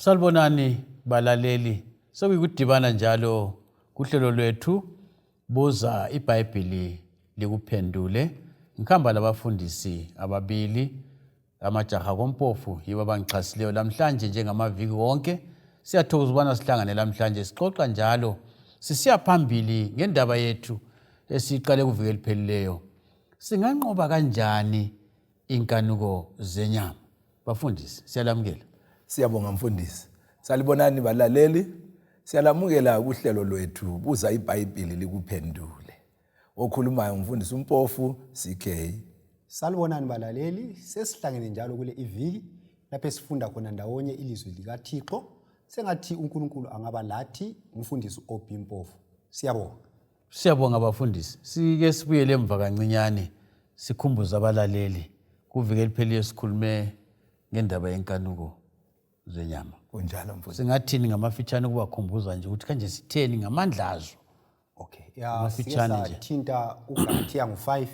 Salibonani balaleli, sekuyikudibana njalo kuhlelo lwethu Buza iBhayibhili likuphendule. Ngikhamba labafundisi ababili amajaha kompofu yibo abangixhasileyo lamhlanje njengamaviki wonke. Siyathokoza ukubana sihlangane lamhlanje sixoxa njalo sisiya phambili ngendaba yethu esiyiqale kuviki eliphelileyo. Singanqoba kanjani inkanuko zenyama? Bafundisi, siyalamukela. Siyabonga mfundisi. Salibonani balaleli. Siyalamukela kuhlelo lwethu buza iBhayibhili likuphendule. Okhulumayo umfundisi uMpofu CK. Salibonani balaleli, sesihlangene njalo kule iviki lapho esifunda khona ndawonye ilizwi likaThixo. Sengathi uNkulunkulu angaba lathi, umfundisi OB Mpofu. Siyabonga. Siyabonga bafundisi. Sike sibuyele emva kancinyane sikhumbuze abalaleli kuviki elipheliyo sikhulume ngendaba yenkanuko zenyama. Kunjalo mfundisi. Singathini ngamafitshane ukubakhumbuza nje ukuthi kanje sitheni ngamandla azo. Okay. Ya sike sathinta uGalathiya ngo-5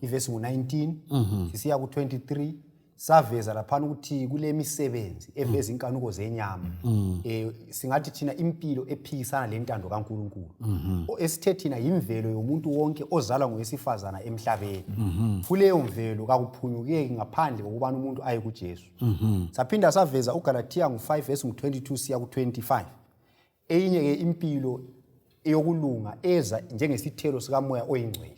ivesi ngo-19 sisiya ku-23 saveza laphana ukuthi kule misebenzi eveza inkanuko zenyama singathi thina impilo ephikisana lentando kaNkuluNkulu esithe thina yimvelo yomuntu wonke ozalwa ngowesifazana emhlabeni kuleyo mvelo kakuphunyukeki ngaphandle kokubana umuntu aye kuJesu saphinda saveza uGalathiya ngo-5 verse ngo-22 siya ku-25 Eyinye-ke impilo eyokulunga eza njengesithelo sikamoya oyingcwele.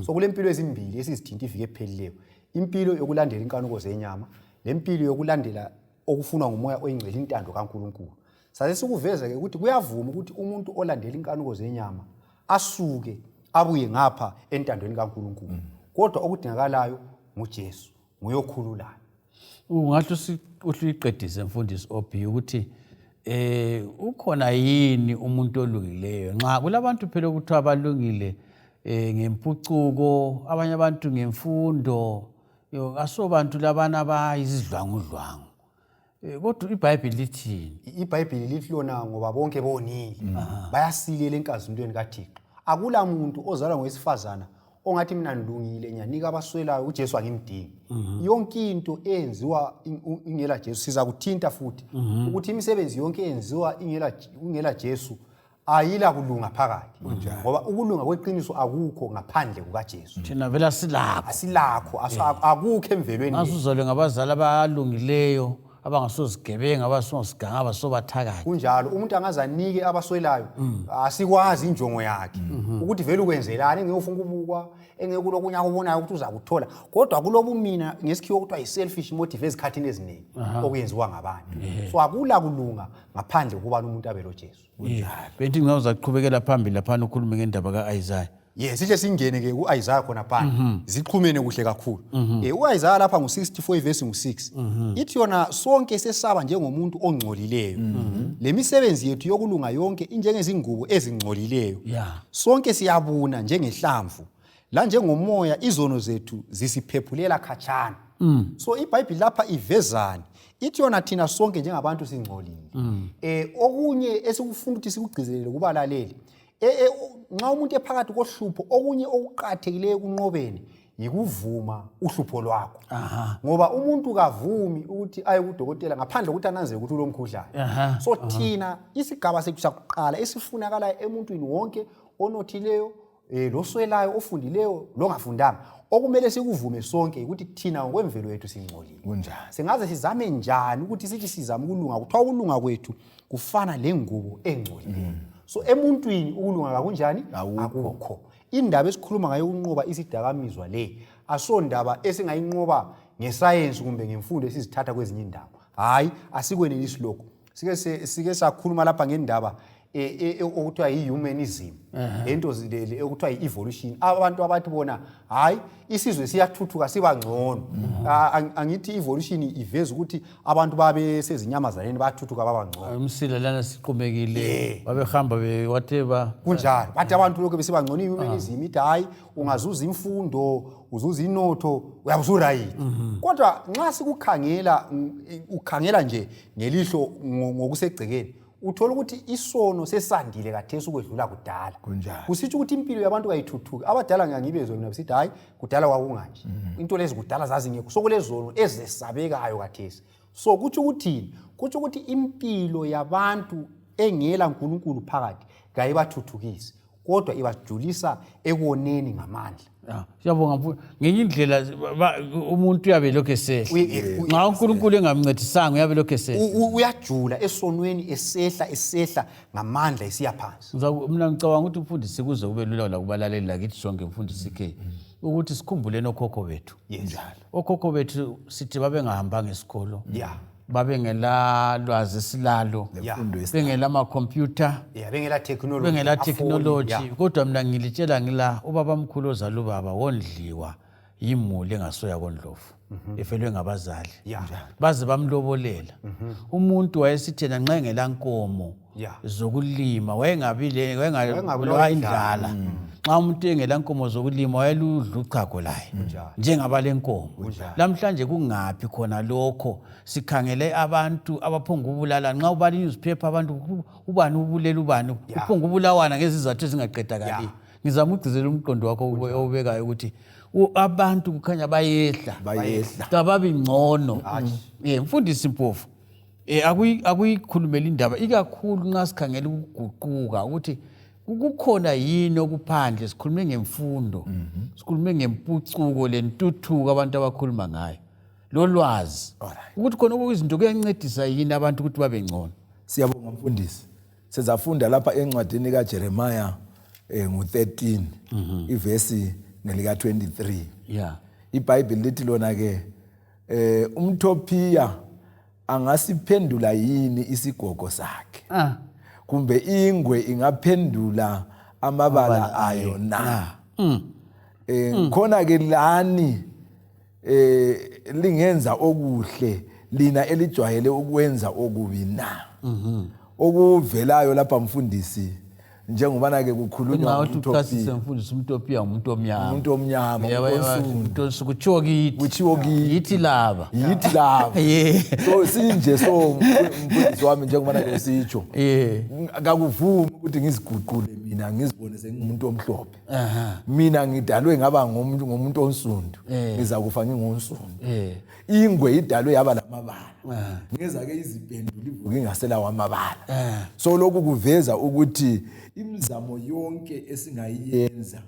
So kulempilo ezimbili esizithinta iviki ephelileyo. Impilo yokulandela inkanuko zenyama lempilo yokulandela okufunwa ngumoya oyingcwele intando kaNkulunkulu. Sase sikuveza-ke ukuthi kuyavuma ukuthi umuntu olandela inkanuko zenyama asuke abuye ngapha entandweni kaNkulunkulu. Kodwa okudingakalayo nguJesu, nguye okhululayo. Ungahle uhle uyiqedise mfundisi OB ukuthi ukhona yini umuntu olungileyo nxa kulabantu phela okuthiwa balungile ngempucuko abanye abantu ngemfundo asobantu labana abayizidlwangudlwangu kodwa iBhayibheli lithini? IBhayibheli lithi lona ngoba bonke bonile bayasilela enkazimulweni kaThixo. Akula muntu ozalwa ngowesifazana ongathi mina ngilungile ngiyanika abaswelayo uJesu angimdingi. Yonke into eyenziwa ingela Jesu siza kuthinta futhi ukuthi imisebenzi yonke eyenziwa ingela Jesu ayila kulunga phakathi ngoba ukulunga kweqiniso akukho ngaphandle kukaJesu. Thina vele asilakho. Asilakho, akukho emvelweni. Ngasuzalwe ngabazali abalungileyo abangasozigebenga abasosiganga abasobathakathi. Kunjalo, umuntu angaze anike abaswelayo asikwazi injongo yakhe ukuthi vele ukwenzelani, engeke ufuna ukubukwa, engeke kulokunye akubonayo ukuthi uzakuthola, kodwa kulobumina ngesikhiwa okuthiwa yi-selfish motive ezikhathini eziningi okuyenziwa ngabantu. So akula kulunga ngaphandle kokubana umuntu abe loJesu. Benthi nxa uzaqhubekela phambili laphana ukhulume ngendaba ka-Isaya. Yes, sihle singene ke ku-Isaya khona phana. Zixhumene kuhle kakhulu. U-Isaya lapha ngu-64 ivesi ngu-6. Ithi yona sonke sesaba njengomuntu ongcolileyo. Le misebenzi yethu yokulunga yonke injengezingubo ezingcolileyo. Sonke siyabuna njengehlamvu. La njengomoya izono zethu zisiphephulela khatshana. So iBhayibheli lapha ivezani? Ithi yona thina sonke njengabantu singcolile. Okunye esikufuna ukuthi sikugcizelele kubalaleli, nxa umuntu ephakathi kohlupho, okunye okuqakathekileyo ekunqobeni yikuvuma uhlupho lwakho. Ngoba umuntu kavumi ukuthi aye kudokotela ngaphandle kokuthi ananzele ukuthi ulomkhuhlane. So thina isigaba sethu sakuqala esifunakalayo emuntwini wonke onothileyo loswelayo, ofundileyo longafundanga, okumele sikuvume sonke ukuthi thina ngokwemvelo yethu singcolile. Kunjalo. Singaze sizame njani ukuthi sithi sizame ukulunga, kuthiwa ukulunga kwethu kufana lengubo engcolileyo. So emuntwini ukulunga kakunjani? Akukho. Indaba esikhuluma ngayo ukunqoba isidakamizwa le asondaba esingayinqoba ngesayensi kumbe ngemfundo esizithatha kwezinye indawo. Hayi, asikwenelisi lokho. Sike sakhuluma lapha ngendaba okuthiwa yi-humanism, lento okuthiwa yi-evolution. Abantu abathi bona hayi isizwe siyathuthuka siba ngcono. Angithi evolution iveza ukuthi abantu babesezinyamazaneni bathuthuka baba ngcono. Umsila lana siqumekile, babehamba whatever. Kunjalo, bathi abantu lokho besiba ngcono. I-humanism ithi hayi ungazuza imfundo, uzuza inotho, uyabe usurayiti. Kodwa nxa sikukhangela, ukhangela nje ngelihlo ngokusegcekeni, uthola ukuthi isono sesandile khathesi ukwedlula kudala. Kusitsho ukuthi impilo yabantu kayithuthuki. Abadala ngiyangibezwe mina besithi hayi kudala kwakunganje. Into lezi kudala zazingekho. Sokulezono ezesabekayo khathesi. So kutsho ukuthini? Kutsho ukuthi impilo yabantu engela nkulunkulu phakathi kayibathuthukisi, kodwa ibajulisa ekoneni ngamandla. Ah, siyabonga mfo. Ngenye indlela umuntu uyabe lokhu esehla. Nxa uNkulunkulu engamncedisanga uyabe lokhu esehla. Uyajula esonweni esehla esehla ngamandla esiya phansi. Mina ngicabanga ukuthi umfundisi kuze kube lula lakubalaleli lakithi sonke mfundisi K ukuthi sikhumbuleni okhokho bethu. Njalo. Okhokho bethu sithi babengahambanga esikolo. Yeah. Babengela lwazi esilalo. Lemfundo Bengela makhompyutha. Yeah, bengela technology. Bengela afoni, technology. yeah. Kodwa mina ngilitshela ngila ubabamkhulu ozala ubaba wondliwa yimuli engasoya koNdlovu. Efelwe ngabazali. Yeah. Baze bamlobolela. Umuntu wayesithi yena nxa engela nkomo Yeah. zokulima wayengabile Wayengabulawa wayengabulawa indlala. Nxa umuntu engela nkomo zokulima wayeludla uchago laye. Njengabalenkomo. Lamhlanje kungaphi khona lokho? Sikhangele abantu abaphonga ukubulala. Nxa ubala i-newspaper abantu ubani ubulela ubani, uphonga ubulawana ngezizathu ezingaqedakaliyo. Ngizama ukugcizelela umqondo wakho owubekayo ukuthi abantu kukhanya bayehla. Bayehla. Kababi ngcono. Mfundisi Mpofu, akuyikhulumela indaba ikakhulu nxa sikhangela ukuguquka ukuthi kukhona yini okuphandle. Sikhulume ngemfundo, sikhulume ngempucuko lentuthuko abantu abakhuluma ngayo lolwazi, ukuthi khona okuyizinto kuyancedisa yini abantu ukuthi babe ngcono. Siyabonga mfundisi. Sizafunda lapha encwadini kaJeremiah ngu-13 ivesi ngelika 23. iBhayibheli lithi lona ke umTopiya angasiphendula yini isigogo sakhe? Kumbe ingwe ingaphendula amabala ayo na? Khona ke lani lingenza okuhle lina elijwayele ukwenza okubi na? Okuvelayo lapha mfundisi, njengobana ke kukhulunywa ngomTopiya. Mfundisi, umTopiya umuntu omnyama. Umuntu omnyama, umuntu onsundu. Kutshiwo kithi. Kutshiwo kithi. Yithi laba. Yithi laba. So sinje, so mfundisi wami, njengobana ke sitsho. Kakuvumi ukuthi ngiziguqule mina ngizibone sengingumuntu omhlophe. Mina ngidalwe ngaba ngumuntu onsundu. Ngizakufa ngingonsundu. Ingwe idalwe yaba lamabala. Ngeza ke iziphendula ivuke ingaselawo amabala. So lokhu kuveza ukuthi imizamo yonke esingayenza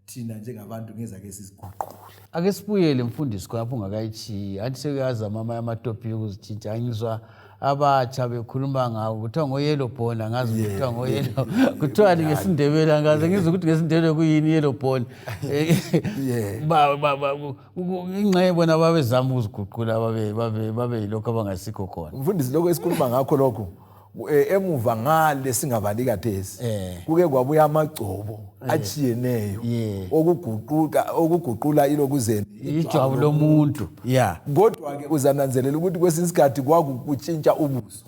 thina njengabantu ngeza ke siziguqule. Ake sibuyele mfundisi khonapho ungakayitshiyi. Athi sekuyazama amanye amatopiya ukuzitshintsha. Angizwa abatsha bekhuluma ngawo, kuthiwa ngo-yellow bone, angazi kuthiwa ngo-yellow, kuthiwani ngesiNdebele, angaze ngizwe ukuthi ngesiNdebele kuyini yellow bone. Ingxenye bona babezama ukuziguqula babe yilokho abangasikho khona. Mfundisi, lokho esikhuluma ngakho lokho emuva ngale singabali kathesi kuke kwabuya amagcobo atshiyeneyo okuguqula ilokuzeni ijwabu lomuntu. Kodwa ke uzananzelela ukuthi kwesinye isikhathi kwakutshintsha ubuso.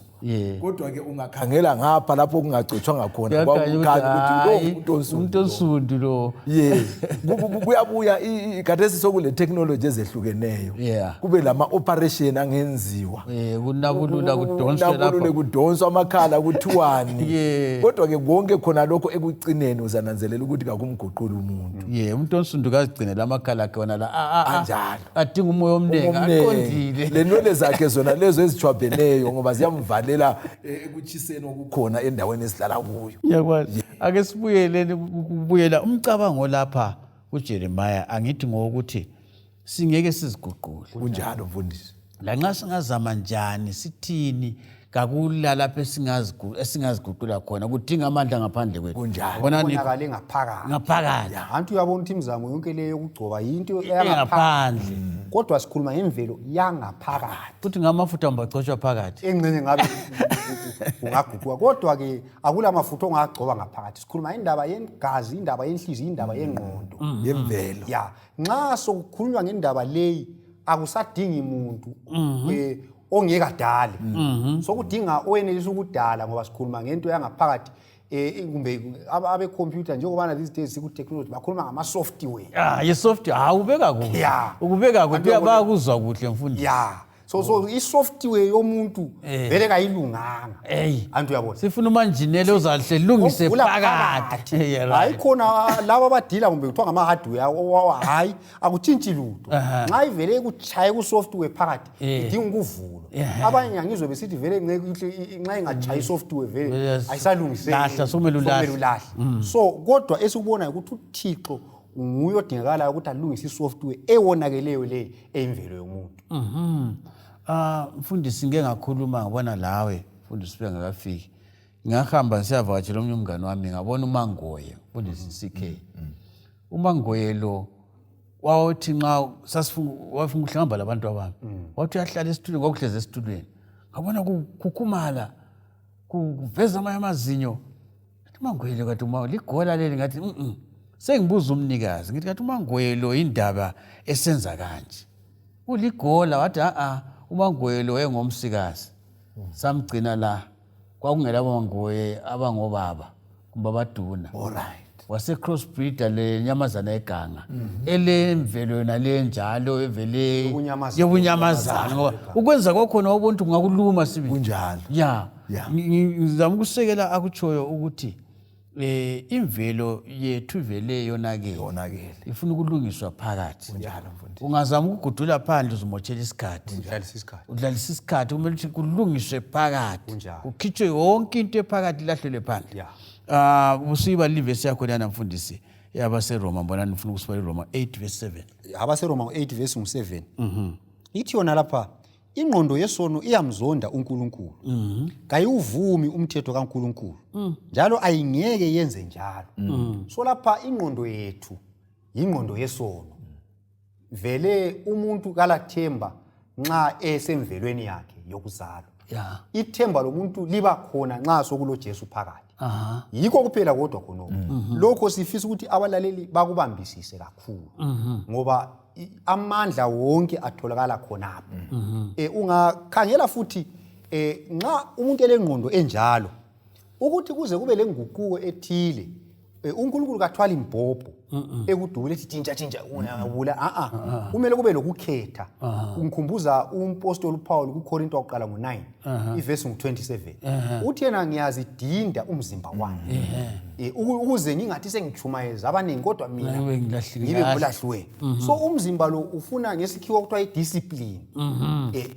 Kodwa ke ungakhangela ngapha lapho okungagcotshwanga khona kwakukhanya ukuthi lo umuntu onsundu. Umuntu onsundu lo. Kuyabuya khathesi sokule technology ezehlukeneyo. Kube lama operation angenziwa. Kunabulula kudonswe lapha. Kudonswa amakhala kuthiwani. Kodwa ke konke khona lokho ekucineni uzananzelela ukuthi kakumguquli umuntu. Umuntu onsundu kazigcinela amakhala akhe wona la. Anjalo. Adinga umoya omnengi, aqondile. Lenwele zakhe zona lezo ezijwabheneyo ngoba ziyamvalela ekutshiseni okukhona endaweni esihlala kuyo. Ngiyakwazi. Ake sibuyeleni ukubuyela umcabango lapha kuJeremiah, angithi ngokuthi singeke siziguqule. Kunjalo mfundisi. Lanxa singazama njani sithini, kakula lapho esingaziguqula khona, kudinga amandla ngaphandle kwethu. Kunjalo. Kubonakale ngaphakathi. Ngaphakathi. Anti uyabona ukuthi imizamo yonke leyo yokugcoba yinto engaphandle. Kodwa sikhuluma ngemvelo yangaphakathi. Futhi ngamafutha mbagcotshwa phakathi. Engxenye ngabe ungaguquka, kodwa ke akula mafutha ongagcoba ngaphakathi. Sikhuluma indaba yegazi, indaba yenhliziyo, indaba yengqondo. Yemvelo. Nxa sokukhulunywa ngendaba leyi akusadingi muntu ongeke adale. Sokudinga owenelisa ukudala, ngoba sikhuluma ngento yangaphakathi. Kumbe abe computer, njengobana these days siku technology bakhuluma ngama software. Ye software, ubeka kuhle. Ukubeka kuhle, bayakuzwa kuhle mfundisi. So i-software yomuntu vele kayilunganga. Ey. Anti uyabona. Sifuna umanjinela ozahle lungise Ovula phakathi. Yeah, right. Hayi khona laba abadila kumbe kuthiwa ngama-hardware hayi akutshintshi lutho. Nxa ivele ikutshaye ku-software phakathi idinga ukuvulwa. Abanye ngiyangizwe besithi vele nxa ingatshayi i-software vele ayisalungiseki. Lahla, sokumele ulahle. Sokumele ulahle. So kodwa esikubonayo ukuthi uThixo nguye odingakalayo ukuthi alungise i-software ewonakeleyo leyi eyimvelo yomuntu. Mfundisi ngike ngakhuluma ngabona lawe mfundisi bengakafiki. Ngahamba ngisiyavakatshela omunye umngane wami ngabona uMangoye mfundisi CK. uMangoye lo wathi nxa sasifuna wafuna ukuhlangana labantu abami. Wathi uyahlala esitulweni kwakuhlezi esitulweni. Ngabona kukhukhumala kuveza amanye amazinyo. Ngathi uMangoye lo kathi uma ligola leli ngathi Sengibuza umnikazi ngithi kathi uMangoye lo indaba esenza kanje. Uligola wathi a uMangoye lo engomsikazi. Samgcina la kwakungela Mangoye abangobaba kumbe abaduna. All right. Wase crossbreeder le nyamazana eganga elemvelo yona le njalo evele Yobunyamazana. yobunyamazana ngoba ukwenza kwakhona ubuntu kungakuluma sibili. Kunjalo. Ya. Yeah. Ngizama ukusekela akutshoyo ukuthi imvelo yethu vele yonakele. Yonakele. Ifuna ukulungiswa phakathi. Kunjalo mfundisi. Ungazama ukugudula phandle uzimotshela isikhathi. Udlalisa isikhathi. Udlalisa isikhathi kumele ukuthi kulungiswe phakathi. Kunjalo. Kukhitshwe yonke into ephakathi ilahlelwe phandle. Yeah. Usuyiba livesi yakho lana mfundisi yabaseRoma mbona nifuna ukusibala iRoma 8 verse 7. AbaseRoma 8 verse 7. Ithi yona lapha ingqondo yesono iyamzonda uNkulunkulu. Kayiwuvumi umthetho kaNkulunkulu. Njalo ayingeke yenze njalo. So lapha ingqondo yethu ingqondo yesono. Vele umuntu kalathemba nxa esemvelweni yakhe yokuzalwa. Yeah. Ithemba lomuntu liba khona nxa sokulo Jesu phakathi. Yikho kuphela kodwa khonokho. Lokho sifisa ukuthi abalaleli bakubambisise kakhulu. Ngoba amandla wonke atholakala khonapho. Ungakhangela futhi nxa umuntu elengqondo enjalo ukuthi kuze kube lenguquko ethile uNkulunkulu kathwali imbhobho ekudubule ethi tshintsha tshintsha uyabula kumele kube lokukhetha. Ungikhumbuza umpostoli uPaul kuKorinto wakuqala ngo9 ivesi ngo27 uthi yena ngiyazidinda umzimba wami ukuze ngingathi sengichumayeza abaningi kodwa mina ngibe ngilahliwe. So umzimba lo ufuna ngesikhiwa kuthiwa idiscipline.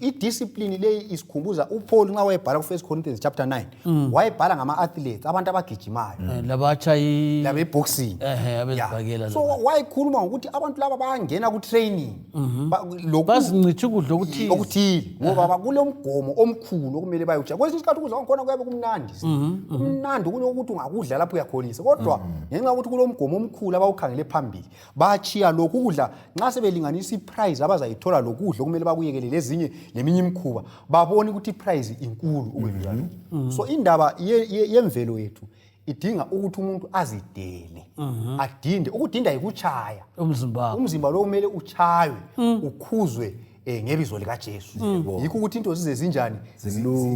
Idiscipline leyi isikhumbuza uPaul nxa wayebhala ku1 Corinthians chapter 9 wayebhala ngama athletes abantu abagijimayo labatshayi labe boxing abezibhakela. So wayekhuluma ngokuthi abantu laba bayangena ku training bazincitsha ukudla okuthile ngoba kulomgomo omkhulu okumele bayutsha. Kwesinye isikhathi ukudla kwakhona kuyabe kumnandi kumnandi kunokuthi ungakudla lapho uyakholisa kodwa ngenxa yokuthi kulomgomo omkhulu abawukhangele phambili bachiya lokhu ukudla nxa sebelinganisa iprize abazayithola lokudla okumele bakuyekele lezinye leminye imikhuba babone ukuthi iprize inkulu ukwedlula lokhu. So indaba yemvelo yethu idinga ukuthi umuntu azidele adinde. Ukudinda yikuchaya umzimba. Umzimba lo kumele uchaywe ukhuzwe ngebizo lika Jesu. Yikho ukuthi into zize zinjani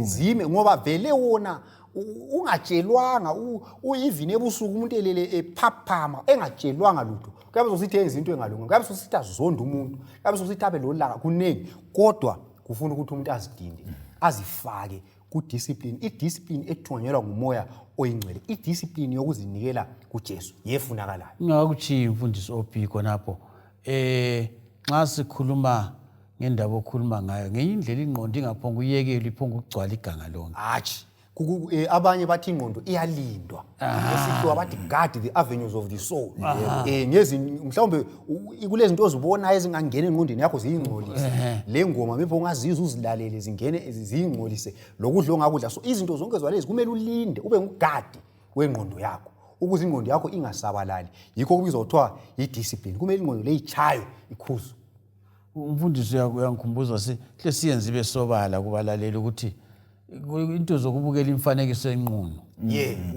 zime ngoba vele wona ungatshelwanga even ebusuku umuntu elele ephaphama engatshelwanga lutho kuyabe sosithi yenza into engalunganga kuyabe sosithi azonda umuntu kuyabe sosithi abe lolaka kuningi kodwa kufuna ukuthi umuntu azidinde azifake ku discipline. I discipline ethunganyelwa ngumoya oyingcwele, i discipline yokuzinikela kuJesu yefunakalayo. Ngakuchiyi mfundisi OP khonapho nxa sikhuluma ngendaba okhuluma ngayo ngenye indlela ingqondo ingaphonga uyekele iphonga ukugcwala iganga lonke. Hatshi abanye bathi ingqondo iyalindwa esikhiwa bathi guard the avenues of the soul. Ngezi mhlawumbe kulezi zinto ozibonayo ezingangena engqondweni yakho ziyingcolise le ngoma mepho ungazizwa uzilalele zingene ziyingcolise lokudla ongakudla. So izinto zonke zalezi kumele ulinde ube ngugadi wengqondo yakho ukuze ingqondo yakho ingasabalali. Yikho kubizwa kuthiwa i-discipline. Kumele ingqondo le ichaywe ikhuzwe. Umfundisi uyangikhumbuza sihle siyenze ibe sobala kubalaleli ukuthi into zokubukela imfanekiso enqunu.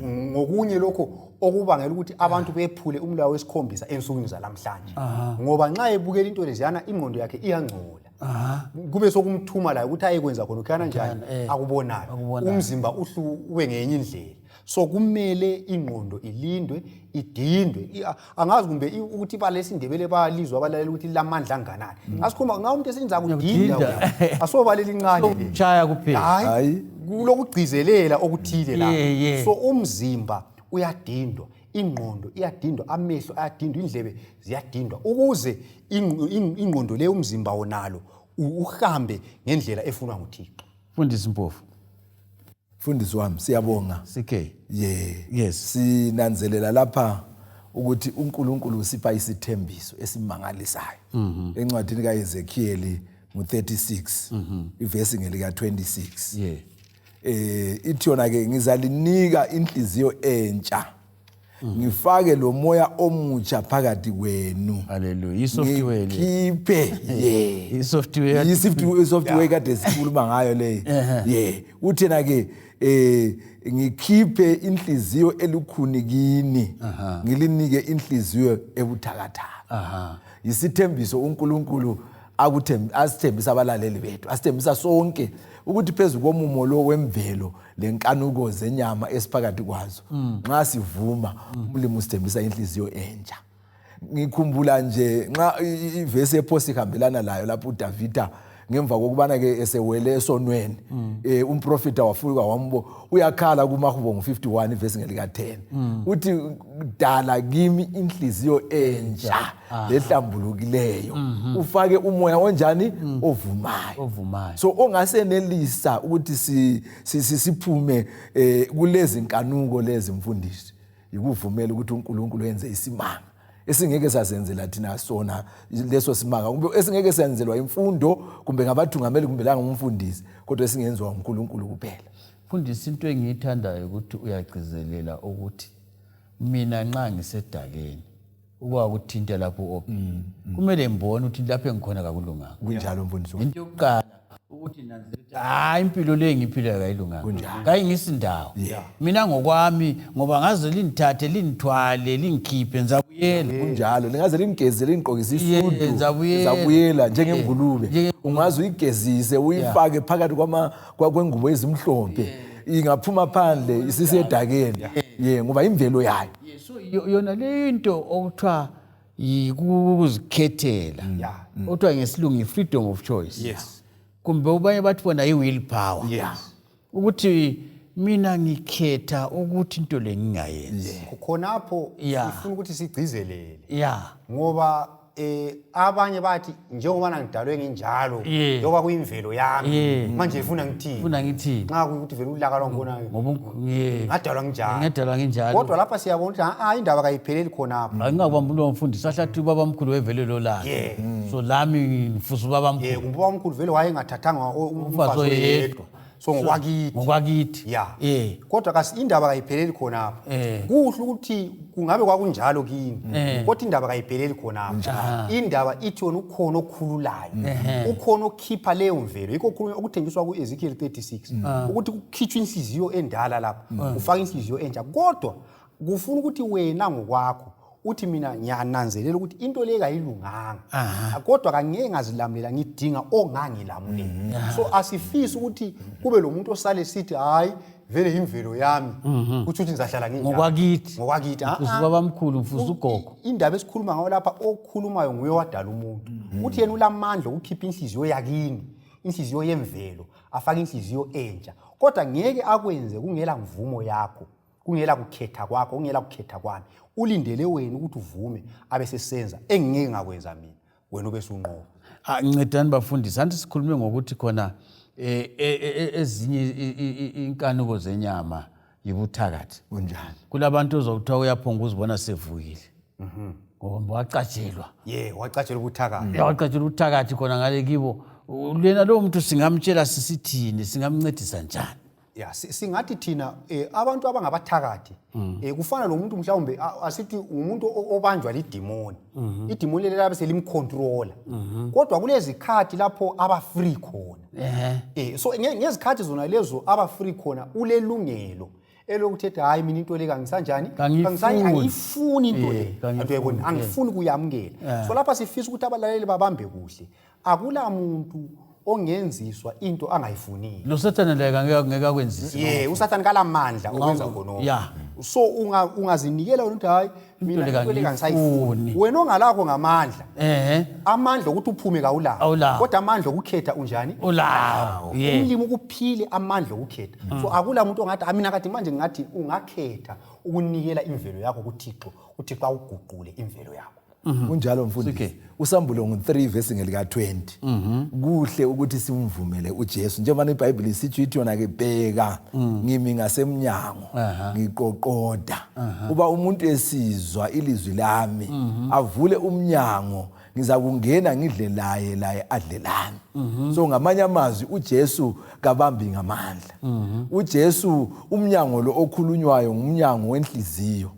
Ngokunye lokho okubangela ukuthi abantu bephule umlayo wesikhombisa ensukwini zalamhlanje. Ngoba nxa ebukela into leziyana ingqondo yakhe iyangcola. Kube sokumthuma la ukuthi ayekwenza khona ukhana njani akubonayo. Umzimba uhlu ube ngenye indlela. So kumele ingqondo ilindwe, idindwe. Angazi kumbe ukuthi ibala lesiNdebele bayalizwa abalaleli ukuthi lilamandla anganani. Asikhuluma ngawo umuntu esenza kudinda, asobala elincane le. Chaya kuphela. Hayi, kulokugcizelela okuthile la. So umzimba uyadindwa, ingqondo iyadindwa, amehlo ayadindwa, indlebe ziyadindwa, ukuze ingqondo le, umzimba wonalo uhambe ngendlela efunwa nguThixo. Mfundisi Mpofu. Mfundisi wami, siyabonga. CK. Yeah. Yes. Sinanzelela lapha ukuthi uNkulunkulu usipha isithembiso esimangalisayo. Encwadini kaEzekiel ngo36, ivesi ngelika 26. Ithi yona ke, ngizalinika inhliziyo entsha. Ngifake lo moya omutsha phakathi kwenu. Hallelujah. I-software le. Ngikhiphe, yeah. I-software. I-software kade sikhuluma ngayo leyo, yeah. Uthena ke ngikhiphe inhliziyo elukhuni kini, ngilinike inhliziyo ebuthakathaka. Isithembiso uNkulunkulu asithembisa abalaleli bethu, asithembisa sonke ukuthi phezu komumo lo wemvelo lenkanuko zenyama esiphakathi kwazo, nxa sivuma, umlimi usithembisa inhliziyo entsha. Ngikhumbula nje nxa ivesi ephosi ihambelana layo lapho uDavida ngemva kokubana ke esewele esonweni, umprofita wafika wambo uyakhala kumahubo ngo-51 ivesi ngelika 10, uthi, "Dala kimi inhliziyo entsha lehlambulukileyo, ufake umoya onjani? Ovumayo." Ovumayo. So ongasenelisa ukuthi siphume kulezi nkanuko lezi, mfundisi, yikuvumela ukuthi uNkulunkulu enze isimanga esingeke sazenzela thina sona leso simanga, kumbe esingeke senzelwa imfundo, kumbe ngabathungameli, kumbe langumfundisi, kodwa esingenziwa nguNkulunkulu kuphela. Mfundisi, into engiyithandayo ukuthi uyagcizelela ukuthi mina nxa ngisedakeni, ukwakuthinta lapho op kumele ngibone ukuthi lapho engikhona kakulunganga. Kunjalo, mfundisi wami. Into yokuqala ukuthi nanzelela ukuthi hayi, impilo le engiyiphilayo kayilunganga, kayingisindawo mina ngokwami, ngoba ngaze lingithathe, lingithwale, lingikhiphe, ngizabuyela. Kunjalo, lingaze lingigezise, lingigqokise isudu, ngizabuyela. Ngizabuyela njengengulube. Ungaze uyigezise, uyifake phakathi kwengubo ezimhlophe, ingaphuma phandle isisedakeni, ye, ngoba imvelo yayo. So yona le into okuthiwa yikuzikhethela, okuthiwa ngesilungu yi-freedom of choice, kumbe abanye bathi bona yi-will power, ukuthi mina ngikhetha ukuthi into le ngingayenzi. Khonapho sifuna ukuthi sigcizelele, ngoba abanye bathi njengoba ngidalwe nginjalo, njengoba kuyimvelo yami, manje ifuna ngithini? Funa ngithini? Nxa kuyikuthi vele ulaka lwangkhona, ngoba ngadalwa nginjalo. Ngadalwa nginjalo. Kodwa lapha siyabona ukuthi indaba kayipheleli khonapho. Angingakubamba lowo mfundisi ahlathi ubabamkhulu wevele lolaka, so lami ngifisa ubabamkhulu. Kumbe ubabamkhulu vele wayengathathanga umfazi umfazi oyedwa. Oyedwa, so ngokwakithi. Ngokwakithi. Kodwa kasi indaba kayipheleli khonapho. Kuhle ukuthi kungabe kwakunjalo kini, kodwa indaba kayipheleli khonapho. Indaba ithi yona ukhona okhululayo, ukhona okhipha leyo mvelo. Yikho okuthengiswa ku-Ezekiel 36 ukuthi kukhitshwe inhliziyo endala lapha, ufake inhliziyo entsha. Kodwa kufuna ukuthi wena ngokwakho uthi, "Mina ngiyananzelela ukuthi into le kayilunganga, kodwa kangeke ngazilamulela, ngidinga ongangilamulela." So asifisi ukuthi kube lo muntu osale sithi, "Hayi, vele imvelo yami, kutsho ukuthi ngizahlala nginjalo." Ngokwakithi. Ngokwakithi. Ah, Mfuza ah. ubabamkhulu, mfuza ugogo. Indaba esikhuluma ngayo lapha, okhulumayo nguye owadala umuntu, uthi yena ulamandla okukhipha inhliziyo yakini, inhliziyo yemvelo, afake inhliziyo entsha, kodwa ngeke akwenze kungela mvumo yakho, kungela kukhetha kwakho, kungela kukhetha kwami. Ulindele wena ukuthi uvume, abe sesenza engingeke ngakwenza mina, wena ube sunqoba. Ah, ncedani bafundisi, anti sikhulume ngokuthi khona ezinye inkanuko zenyama yibuthakathi. Kunjalo. Kulabantu ozokuthiwa uyaphonga uzibona sevukile ngoba wacatshelwa. Ye, wacatshela ubuthakathi. Wacatshela ubuthakathi khona ngale kibo. Lena lowo muntu singamtshela sisithini? Singamncedisa njani? Ya, singathi thina abantu abangabathakathi, kufana lomuntu mhlawumbe, asithi umuntu obanjwa lidimoni, idimoni leli labe selimcontrola, kodwa kulezikhathi lapho aba-free khona. So ngezikhathi zona lezo aba-free khona, ulelungelo elokuthi ethi, "Hayi, mina into le kangisanjani?" Kangiyifuni. Angiyifuni into le. Kangiyifuni, Uyayibona, angifuni kuyamukela. So lapha sifisa ukuthi abalaleli babambe kuhle, akula muntu. ongenziswa into angayifuniyo. Lo sathane laye ngeke akwenzise. Ye, usathane kalamandla okwenza khonokho. So ungazinikela wena ukuthi hayi mina le into le kangisayifuni. kangiyifuni. Wena ongalakho ngamandla. Amandla okuthi uphume kawulawo. Awulawo. Kodwa amandla okukhetha unjani? Ulawo. Umlimi ukuphile amandla okukhetha. So akula muntu ongathi "Ah, mina kade manje ngingathi ungakhetha ukunikela imvelo yakho kuThixo, uThixo awuguqule imvelo yakho. Kunjalo mfundisi. Usambulo ngu-3 vesi ngelika-20. Kuhle ukuthi simvumele uJesu njengoba iBhayibheli isitsho ithi yona ke bheka ngimi ngasemnyango ngiqoqoda. Uba umuntu esizwa ilizwi lami avule umnyango ngizakungena ngidle laye laye adle lami. So ngamanye amazwi uJesu kabambi ngamandla. uJesu umnyango lo okhulunywayo ngumnyango wenhliziyo.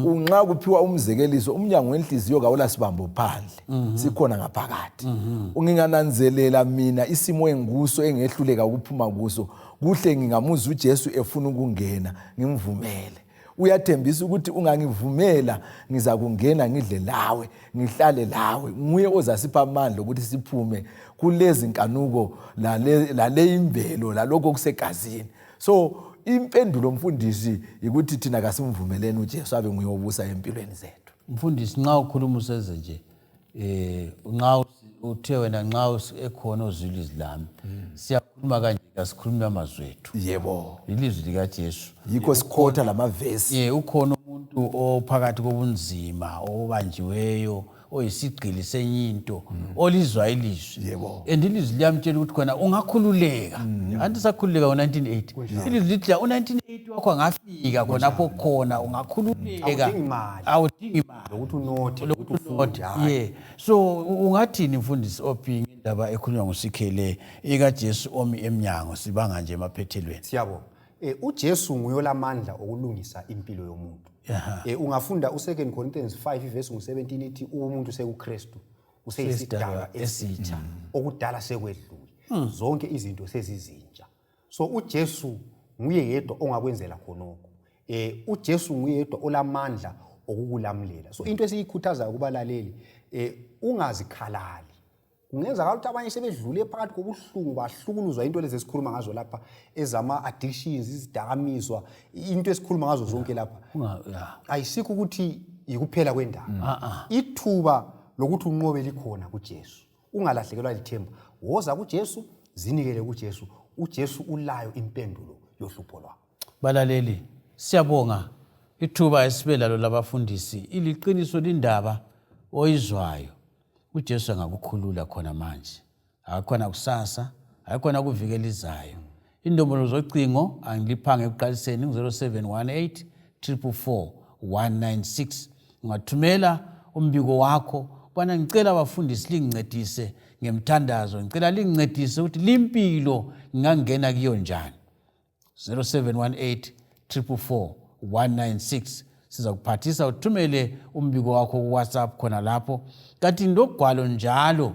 Unxa kuphiwa umzekeliso umnyango wenhliziyo kawula sibambo phandle, sikhona ngaphakathi. Ungingananzelela mina isimo enguso engehluleka ukuphuma kuso, kuhle ngingamuzwa uJesu efuna ukungena ngimvumele. Uyathembisa ukuthi ungangivumela ngizakungena ngidle lawe ngihlale lawe. Nguye ozasipha amandla ukuthi siphume kulezi nkanuko lale imvelo lalokho okusegazini. So impendulo mfundisi ukuthi thina kasimvumeleni uJesu abe nguye obusa empilweni zethu. Mfundisi, nxa ukhuluma useze nje nxa uthe wena nxa ekhona ozwile izwi lami, siyakhuluma kanje kasikhulumi amazwi ethu. Yebo. Ilizwi likaJesu. Yikho sikhotha lamavesi. Ye, ukhona umuntu ophakathi kobunzima, obanjiweyo, oyisigqili senye into, olizwa ilizwi. Yebo. And ilizwi liyamtshela ukuthi khona ungakhululeka. Anti sakhululeka ngo-1980. Ilizwi lithi u-1980 wakho angafika khonapho khona ungakhululeka. Awudingi imali. Awudingi imali. Lokuthi unothe, lokuthi ufunde. Yeah. So ungathini mfundisi Ophi ngendaba ekhulunywa nguSikhele ikaJesu omi emnyango sibanga nje emaphethelweni? Siyabonga. uJesu nguye olamandla okulungisa impilo yomuntu. Ungafunda u2 Corinthians 5 verse 17 ithi umuntu sekuKristu useyisidalwa esitsha, okudala sekwedlule, zonke izinto sezizintsha. So uJesu nguye yedwa ongakwenzela khonokho. uJesu nguye yedwa olamandla okukulamulela. So into esiyikhuthazayo kubalaleli, ungazikhalali. Kungenzakala ukuthi abanye sebedlule phakathi kobuhlungu bahlukuluzwa into lezi esikhuluma ngazo lapha, ezama addictions, izidakamizwa, into esikhuluma ngazo zonke lapha. Ayisikho ukuthi yikuphela kwendaba. Ithuba lokuthi unqobe likhona kuJesu. Ungalahlekelwa lithemba. Woza kuJesu, zinikele kuJesu. uJesu ulayo impendulo yohlupho lwakho. Balaleli, siyabonga ithuba esibe lalo labafundisi. Iliqiniso lindaba oyizwayo. uJesu angakukhulula khona manje, akakhona kusasa, akakhona kuviki elizayo. Inombolo zocingo angiliphanga ekuqaliseni ngu-0718 444 196. Ungathumela umbiko wakho ubana ngicela abafundisi lingincedise ngemthandazo, ngicela lingincedise ukuthi limpilo ngingangena kiyo njani. 0718 444 196. Siza kuphathisa uthumele umbiko wakho ku WhatsApp khona lapho. Kanti logwalo njalo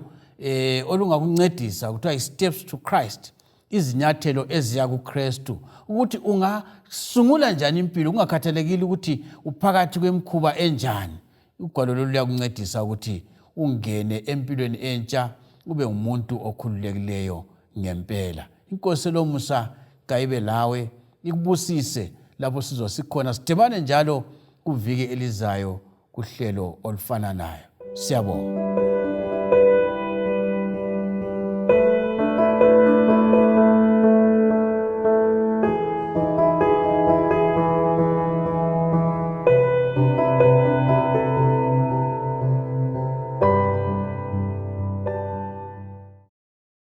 olungakuncedisa kuthiwa i-Steps to Christ, izinyathelo eziya kuKristu, ukuthi ungasungula njani impilo kungakhathalekile ukuthi uphakathi kwemikhuba enjani. Ugwalo lolu luyakuncedisa ukuthi ungene empilweni entsha, ube ngumuntu okhululekileyo ngempela. Inkosi elomusa kayibe lawe, ikubusise lapho sizwa sikhona. Sidibane njalo kuviki elizayo kuhlelo olufananayo. Siyabonga.